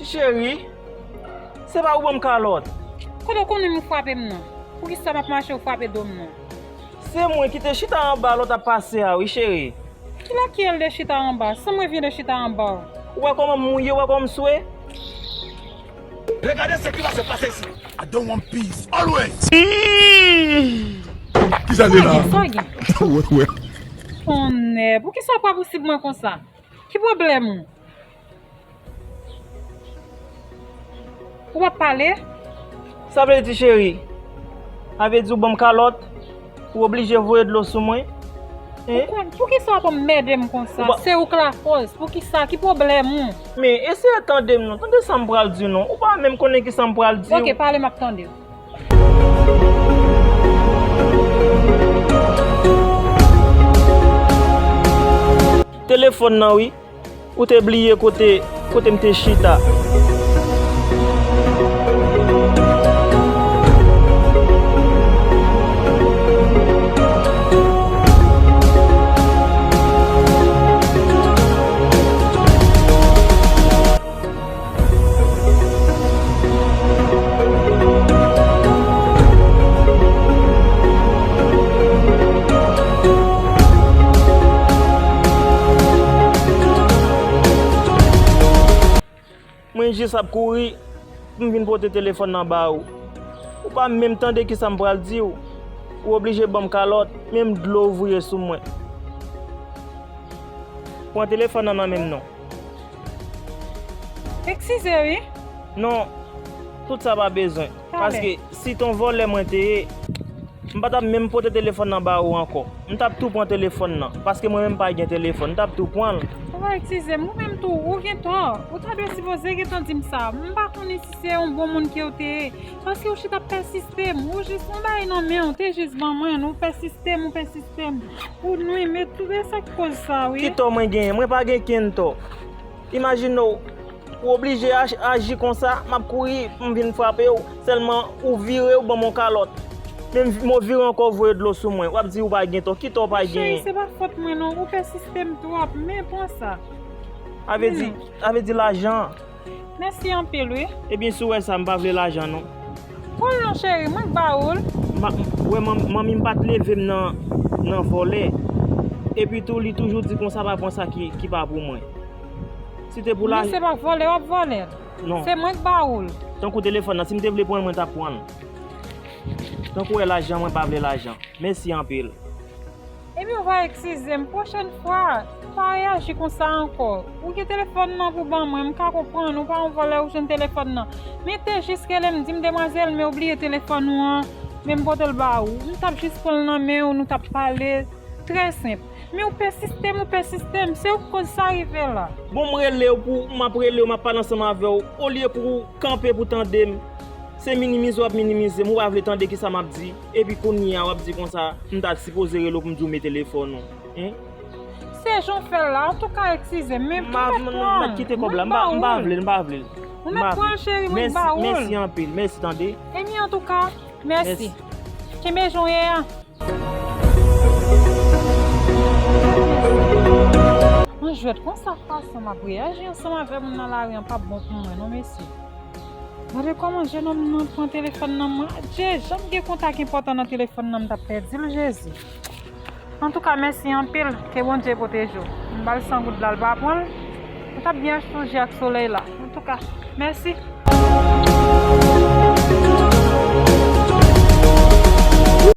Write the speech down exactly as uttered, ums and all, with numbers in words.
Cheri, se pa ou ban m kalòt. Kote w konnen m ou frape m nan? Poukisa m ap mache ou frape do m nan? Se mwen ki te chita anba lè w t ap pase a wi, cheri. Kilè ki el de chita anba? San mwen vyen de chita anba w. Ou wè kòman m mouye, ou wè kòman m swe? Regardez ce qui va se passer ici. I don't want peace. Always. Kisa de la? Sa gen, sa gen. Wè, wè. Tonnè, poukisa w pa posib mwen konsa? Ki pwoblèm ou? Ou p ap pale? Sa vle di, cheri? Sa vle di ou ban m kalòt? Ou oblije voye dlo sou mwen? Hein? Ou konn, poukisa w ap anmède m konsa? Ou pa... Se ou k lakòz. Poukisa? Ki pwoblèm ou? Men, eseye tande m non. Tande sa m pral di w non. Ou pa menm konnen kisa m pral di w. Ok, pale, m ap tande w. Telefòn nan, wi. Ou te bliye kote, kote m te chita. Mwen jis ap kouri pou m vin pote telefòn nan ba ou. Ou pa menm tande kisa m pral di w. Ou oblije ban m kalòt, menm dlo ou voye sou mwen. Pran telefòn nan nan men m non. Eskize wi. Non, tout sa pa bezwen. Talè. Paske si t on vòlè mwen te ye, m pa t ap menm pote telefòn nan ba ou ankò. M t ap tou pran telefòn nan, paske mwen menm m pa gen telefòn, m t ap tou pran l. Papa, eskize m, ou menm tou, ou gen tò. Ou ta dwe sipoze gentan di m sa. M pa konnen si se yon bon moun ke w te ye. Paske ou chita ap pèsiste m, ou jis yon bagay nan men w, te jis ban mwen l, ou pèsiste m, ou pèsiste m. Ou nwi, men tou, e sa k koz sa, wi. Ki tò mwen genyen? Mwen pa gen kenn tò. Imajine w, ou oblije aj-, aji konsa, m ap kouri pou m vin frape w, sèlman ou vire, ou ban m yon kalòt. Men m vire ankò, ou voye dlo sou mwen. W ap di ou pa gen tò. Ki tò w pa genyen? Cheri, se pa fòt mwen non, ou pèsiste m twòp, men pran sa. Sa vle di, sa vle di lajan. Mèsi anpil, wi. Ebyen, si w wè sa, m pa vle lajan non. Pran l non, cheri, mwen k ba ou l. Ma-, wè, man-, manmi m pa t leve m nan, nan vòlè. Epi tou, li toujou di konsa pa pran sa ki, ki pa pou mwen. Si te pou la... Men se pa vòlè w ap vòlè l. Non. Se mwen k ba ou l. Tankou telefòn nan, si m te vle pran l, mwen t ap pran l. Tankou w wè lajan, mwen pa vle lajan. Mèsi anpil. Ebyen, ou va eskize m. Pwochèn fwa, pa reyaji konsa ankò. Ou gen telefòn nan pou ban mwen, m ka konprann, ou pa yon vòlè, ou jwenn telefòn nan. Men te jis rele m, di m, demwazèl, men ou bliye telefòn ou an, men m pote l ba ou. M t ap jis pran l nan men w, nou t ap pale. Trè senp. Men ou pèsiste m, ou pèsiste m. Se ou k koz sa rive la. Bon, m rele w pou, m ap rele w, m ap pale ansanm avè w. Olye pou w kanpe pou tande m, se minimize w ap minimize m. Ou pa vle tande kisa m ap di. Epi kounye a, w ap di konsa, m ta sipoze rele w pou m di w men telefòn ou. Hein? Se jan w fè l la, antouka, eskize m, men m pa t pran l. Mèt kite kòb la, m pa, m pa vle l, m pa vle l. Ou mèt pran l, cheri, mwen k ba ou l. Mèsi anpil, mèsi tande. Ebyen, antouka, mèsi. Kenbe jan w ye a. Mwen jwèt konsa fason m ap reyaji ansanm avè moun nan lari an p ap bon pou mwen non, mesye. Gade kòman jenòm nan pran telefòn nan mwen. Adje, janm gen kontak enpòtan nan telefòn nan, m t ap pèdi l, Jezi. Antouka, mèsi anpil. Ke Bondye pwoteje w. M ba l san goud la, l pa pran l. Ou t ap byen achte yon ji ak solèy la. Antouka, mèsi.